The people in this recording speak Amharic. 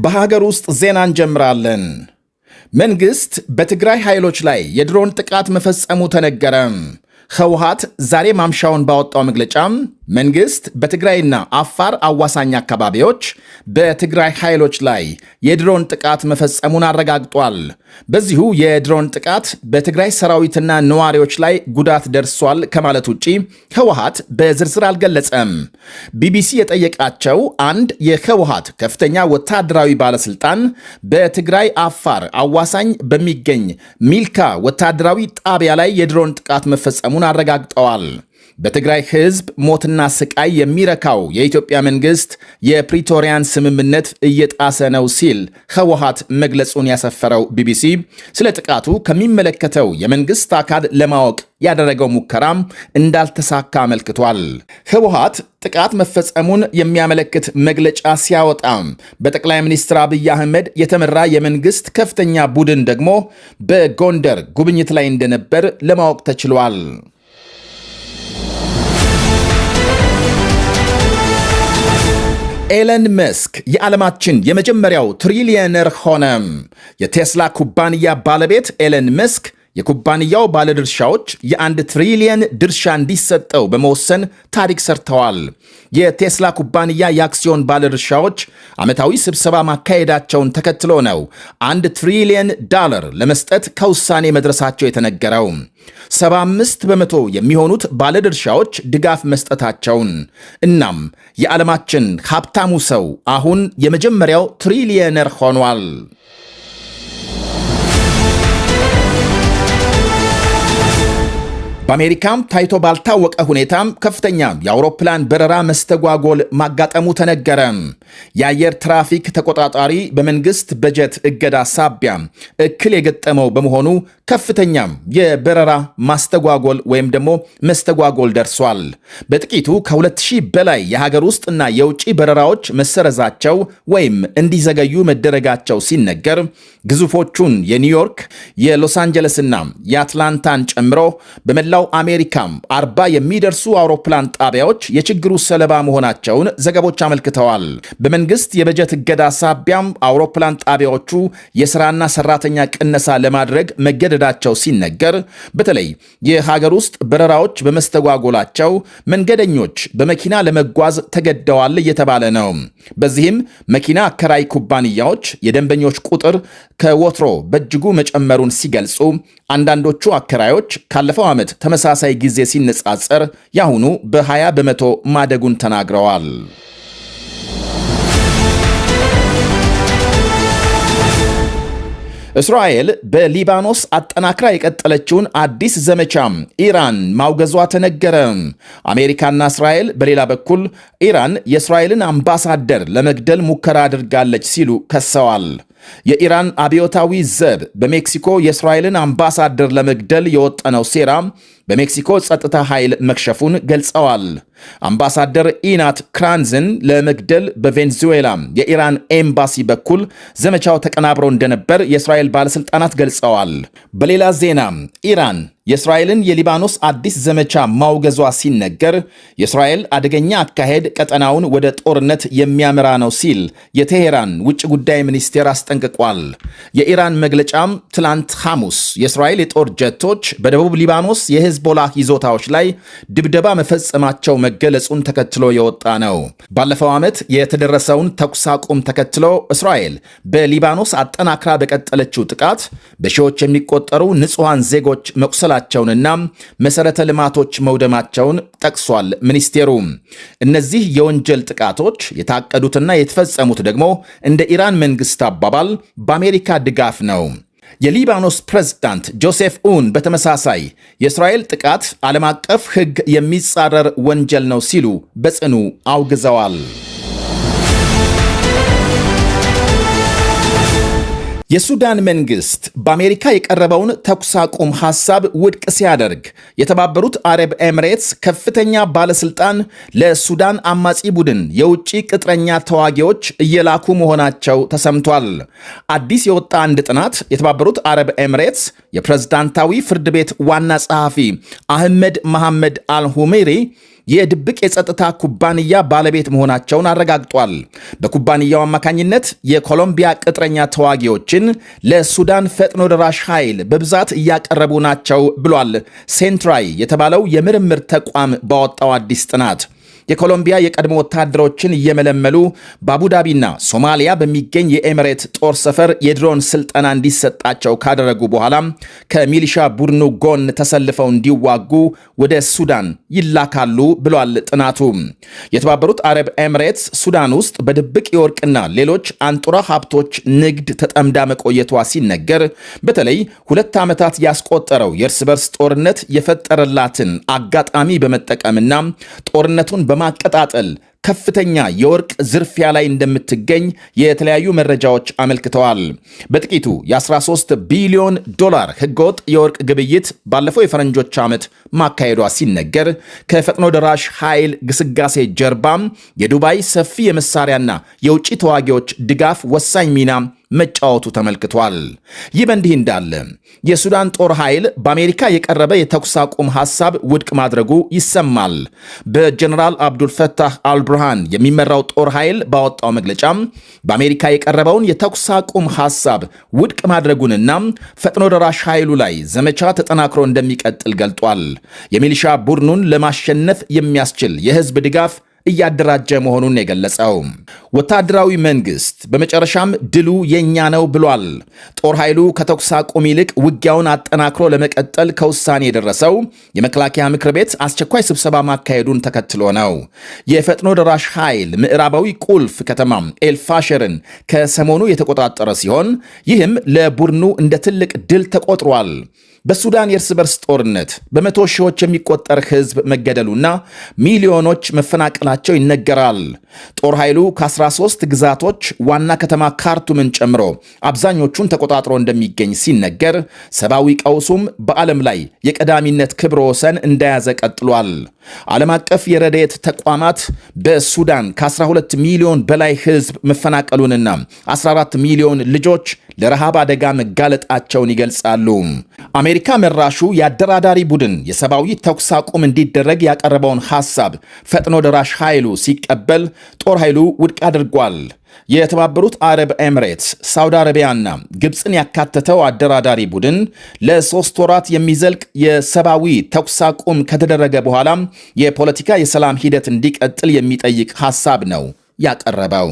በሀገር ውስጥ ዜና እንጀምራለን። መንግሥት በትግራይ ኃይሎች ላይ የድሮን ጥቃት መፈጸሙ ተነገረ። ህወሓት ዛሬ ማምሻውን ባወጣው መግለጫ መንግሥት በትግራይና አፋር አዋሳኝ አካባቢዎች በትግራይ ኃይሎች ላይ የድሮን ጥቃት መፈጸሙን አረጋግጧል። በዚሁ የድሮን ጥቃት በትግራይ ሰራዊትና ነዋሪዎች ላይ ጉዳት ደርሷል ከማለት ውጪ ህወሓት በዝርዝር አልገለጸም። ቢቢሲ የጠየቃቸው አንድ የህወሓት ከፍተኛ ወታደራዊ ባለስልጣን በትግራይ አፋር አዋሳኝ በሚገኝ ሚልካ ወታደራዊ ጣቢያ ላይ የድሮን ጥቃት መፈጸሙን አረጋግጠዋል። በትግራይ ህዝብ ሞትና ስቃይ የሚረካው የኢትዮጵያ መንግስት የፕሪቶሪያን ስምምነት እየጣሰ ነው ሲል ህወሓት መግለጹን ያሰፈረው ቢቢሲ ስለ ጥቃቱ ከሚመለከተው የመንግስት አካል ለማወቅ ያደረገው ሙከራም እንዳልተሳካ አመልክቷል። ህወሓት ጥቃት መፈጸሙን የሚያመለክት መግለጫ ሲያወጣ በጠቅላይ ሚኒስትር አብይ አህመድ የተመራ የመንግስት ከፍተኛ ቡድን ደግሞ በጎንደር ጉብኝት ላይ እንደነበር ለማወቅ ተችሏል። ኤለን መስክ የዓለማችን የመጀመሪያው ትሪሊየነር ሆነ። የቴስላ ኩባንያ ባለቤት ኤለን መስክ የኩባንያው ባለድርሻዎች የ1 ትሪሊየን ድርሻ እንዲሰጠው በመወሰን ታሪክ ሰርተዋል። የቴስላ ኩባንያ የአክሲዮን ባለድርሻዎች ዓመታዊ ስብሰባ ማካሄዳቸውን ተከትሎ ነው $1 ትሪሊየን ለመስጠት ከውሳኔ መድረሳቸው የተነገረው። 75% የሚሆኑት ባለድርሻዎች ድጋፍ መስጠታቸውን፣ እናም የዓለማችን ሀብታሙ ሰው አሁን የመጀመሪያው ትሪሊየነር ሆኗል። በአሜሪካም ታይቶ ባልታወቀ ሁኔታም ከፍተኛ የአውሮፕላን በረራ መስተጓጎል ማጋጠሙ ተነገረ። የአየር ትራፊክ ተቆጣጣሪ በመንግስት በጀት እገዳ ሳቢያ እክል የገጠመው በመሆኑ ከፍተኛም የበረራ ማስተጓጎል ወይም ደግሞ መስተጓጎል ደርሷል። በጥቂቱ ከ2000 በላይ የሀገር ውስጥና የውጭ በረራዎች መሰረዛቸው ወይም እንዲዘገዩ መደረጋቸው ሲነገር ግዙፎቹን የኒውዮርክ፣ የሎስ አንጀለስና የአትላንታን ጨምሮ በመላው አሜሪካም 40 የሚደርሱ አውሮፕላን ጣቢያዎች የችግሩ ሰለባ መሆናቸውን ዘገቦች አመልክተዋል። በመንግስት የበጀት እገዳ ሳቢያም አውሮፕላን ጣቢያዎቹ የስራና ሰራተኛ ቅነሳ ለማድረግ መገደዳቸው ሲነገር፣ በተለይ የሀገር ውስጥ በረራዎች በመስተጓጎላቸው መንገደኞች በመኪና ለመጓዝ ተገደዋል እየተባለ ነው። በዚህም መኪና አከራይ ኩባንያዎች የደንበኞች ቁጥር ከወትሮ በእጅጉ መጨመሩን ሲገልጹ፣ አንዳንዶቹ አከራዮች ካለፈው ዓመት ተመሳሳይ ጊዜ ሲነጻጸር ያሁኑ በ20% ማደጉን ተናግረዋል። እስራኤል በሊባኖስ አጠናክራ የቀጠለችውን አዲስ ዘመቻ ኢራን ማውገዟ ተነገረ። አሜሪካና እስራኤል በሌላ በኩል ኢራን የእስራኤልን አምባሳደር ለመግደል ሙከራ አድርጋለች ሲሉ ከሰዋል። የኢራን አብዮታዊ ዘብ በሜክሲኮ የእስራኤልን አምባሳደር ለመግደል የወጠነው ሴራ በሜክሲኮ ጸጥታ ኃይል መክሸፉን ገልጸዋል። አምባሳደር ኢናት ክራንዝን ለመግደል በቬንዙዌላ የኢራን ኤምባሲ በኩል ዘመቻው ተቀናብሮ እንደነበር የእስራኤል ባለሥልጣናት ገልጸዋል። በሌላ ዜና ኢራን የእስራኤልን የሊባኖስ አዲስ ዘመቻ ማውገዟ ሲነገር የእስራኤል አደገኛ አካሄድ ቀጠናውን ወደ ጦርነት የሚያመራ ነው ሲል የቴሄራን ውጭ ጉዳይ ሚኒስቴር አስጠንቅቋል። የኢራን መግለጫም ትላንት ሐሙስ የእስራኤል የጦር ጀቶች በደቡብ ሊባኖስ የሄዝቦላህ ይዞታዎች ላይ ድብደባ መፈጸማቸው መገለጹን ተከትሎ የወጣ ነው። ባለፈው ዓመት የተደረሰውን ተኩስ አቁም ተከትሎ እስራኤል በሊባኖስ አጠናክራ በቀጠለችው ጥቃት በሺዎች የሚቆጠሩ ንጹሐን ዜጎች መቁሰላቸውንና መሰረተ ልማቶች መውደማቸውን ጠቅሷል ሚኒስቴሩ። እነዚህ የወንጀል ጥቃቶች የታቀዱትና የተፈጸሙት ደግሞ እንደ ኢራን መንግስት አባባል በአሜሪካ ድጋፍ ነው። የሊባኖስ ፕሬዝዳንት ጆሴፍ ኡን በተመሳሳይ የእስራኤል ጥቃት ዓለም አቀፍ ሕግ የሚጻረር ወንጀል ነው ሲሉ በጽኑ አውግዘዋል። የሱዳን መንግስት በአሜሪካ የቀረበውን ተኩስ አቁም ሐሳብ ውድቅ ሲያደርግ የተባበሩት አረብ ኤምሬትስ ከፍተኛ ባለስልጣን ለሱዳን አማጺ ቡድን የውጭ ቅጥረኛ ተዋጊዎች እየላኩ መሆናቸው ተሰምቷል። አዲስ የወጣ አንድ ጥናት የተባበሩት አረብ ኤምሬትስ የፕሬዝዳንታዊ ፍርድ ቤት ዋና ጸሐፊ አህመድ መሐመድ አልሁሜሪ የድብቅ የጸጥታ ኩባንያ ባለቤት መሆናቸውን አረጋግጧል። በኩባንያው አማካኝነት የኮሎምቢያ ቅጥረኛ ተዋጊዎችን ለሱዳን ፈጥኖ ደራሽ ኃይል በብዛት እያቀረቡ ናቸው ብሏል ሴንትራይ የተባለው የምርምር ተቋም ባወጣው አዲስ ጥናት። የኮሎምቢያ የቀድሞ ወታደሮችን እየመለመሉ በአቡዳቢና ሶማሊያ በሚገኝ የኤሚሬት ጦር ሰፈር የድሮን ስልጠና እንዲሰጣቸው ካደረጉ በኋላ ከሚሊሻ ቡድኑ ጎን ተሰልፈው እንዲዋጉ ወደ ሱዳን ይላካሉ ብሏል ጥናቱ። የተባበሩት አረብ ኤሚሬትስ ሱዳን ውስጥ በድብቅ የወርቅና ሌሎች አንጡራ ሀብቶች ንግድ ተጠምዳ መቆየቷ ሲነገር፣ በተለይ 2 ዓመታት ያስቆጠረው የእርስ በርስ ጦርነት የፈጠረላትን አጋጣሚ በመጠቀምና ጦርነቱን በማቀጣጠል ከፍተኛ የወርቅ ዝርፊያ ላይ እንደምትገኝ የተለያዩ መረጃዎች አመልክተዋል። በጥቂቱ የ13 ቢሊዮን ዶላር ህገወጥ የወርቅ ግብይት ባለፈው የፈረንጆች ዓመት ማካሄዷ ሲነገር፣ ከፈጥኖ ደራሽ ኃይል ግስጋሴ ጀርባም የዱባይ ሰፊ የመሳሪያና የውጭ ተዋጊዎች ድጋፍ ወሳኝ ሚና መጫወቱ ተመልክቷል። ይህ በእንዲህ እንዳለ የሱዳን ጦር ኃይል በአሜሪካ የቀረበ የተኩስ አቁም ሐሳብ ውድቅ ማድረጉ ይሰማል። በጀነራል አብዱልፈታህ አልብርሃን የሚመራው ጦር ኃይል ባወጣው መግለጫም በአሜሪካ የቀረበውን የተኩስ አቁም ሐሳብ ውድቅ ማድረጉንና ፈጥኖ ደራሽ ኃይሉ ላይ ዘመቻ ተጠናክሮ እንደሚቀጥል ገልጧል። የሚሊሻ ቡድኑን ለማሸነፍ የሚያስችል የህዝብ ድጋፍ እያደራጀ መሆኑን የገለጸው ወታደራዊ መንግስት በመጨረሻም ድሉ የእኛ ነው ብሏል። ጦር ኃይሉ ከተኩስ አቁም ይልቅ ውጊያውን አጠናክሮ ለመቀጠል ከውሳኔ የደረሰው የመከላከያ ምክር ቤት አስቸኳይ ስብሰባ ማካሄዱን ተከትሎ ነው። የፈጥኖ ደራሽ ኃይል ምዕራባዊ ቁልፍ ከተማ ኤልፋሸርን ከሰሞኑ የተቆጣጠረ ሲሆን፣ ይህም ለቡድኑ እንደ ትልቅ ድል ተቆጥሯል። በሱዳን የእርስ በርስ ጦርነት በመቶ ሺዎች የሚቆጠር ሕዝብ መገደሉና ሚሊዮኖች መፈናቀላቸው ይነገራል። ጦር ኃይሉ ከ13 ግዛቶች ዋና ከተማ ካርቱምን ጨምሮ አብዛኞቹን ተቆጣጥሮ እንደሚገኝ ሲነገር፣ ሰብአዊ ቀውሱም በዓለም ላይ የቀዳሚነት ክብረ ወሰን እንደያዘ ቀጥሏል። ዓለም አቀፍ የረድኤት ተቋማት በሱዳን ከ12 ሚሊዮን በላይ ሕዝብ መፈናቀሉንና 14 ሚሊዮን ልጆች ለረሃብ አደጋ መጋለጣቸውን ይገልጻሉ። አሜሪካ መራሹ የአደራዳሪ ቡድን የሰብአዊ ተኩስ አቁም እንዲደረግ ያቀረበውን ሐሳብ ፈጥኖ ደራሽ ኃይሉ ሲቀበል፣ ጦር ኃይሉ ውድቅ አድርጓል። የተባበሩት አረብ ኤሚሬትስ፣ ሳውዲ አረቢያና ግብፅን ያካተተው አደራዳሪ ቡድን ለ3 ወራት የሚዘልቅ የሰብአዊ ተኩስ አቁም ከተደረገ በኋላ የፖለቲካ የሰላም ሂደት እንዲቀጥል የሚጠይቅ ሐሳብ ነው ያቀረበው።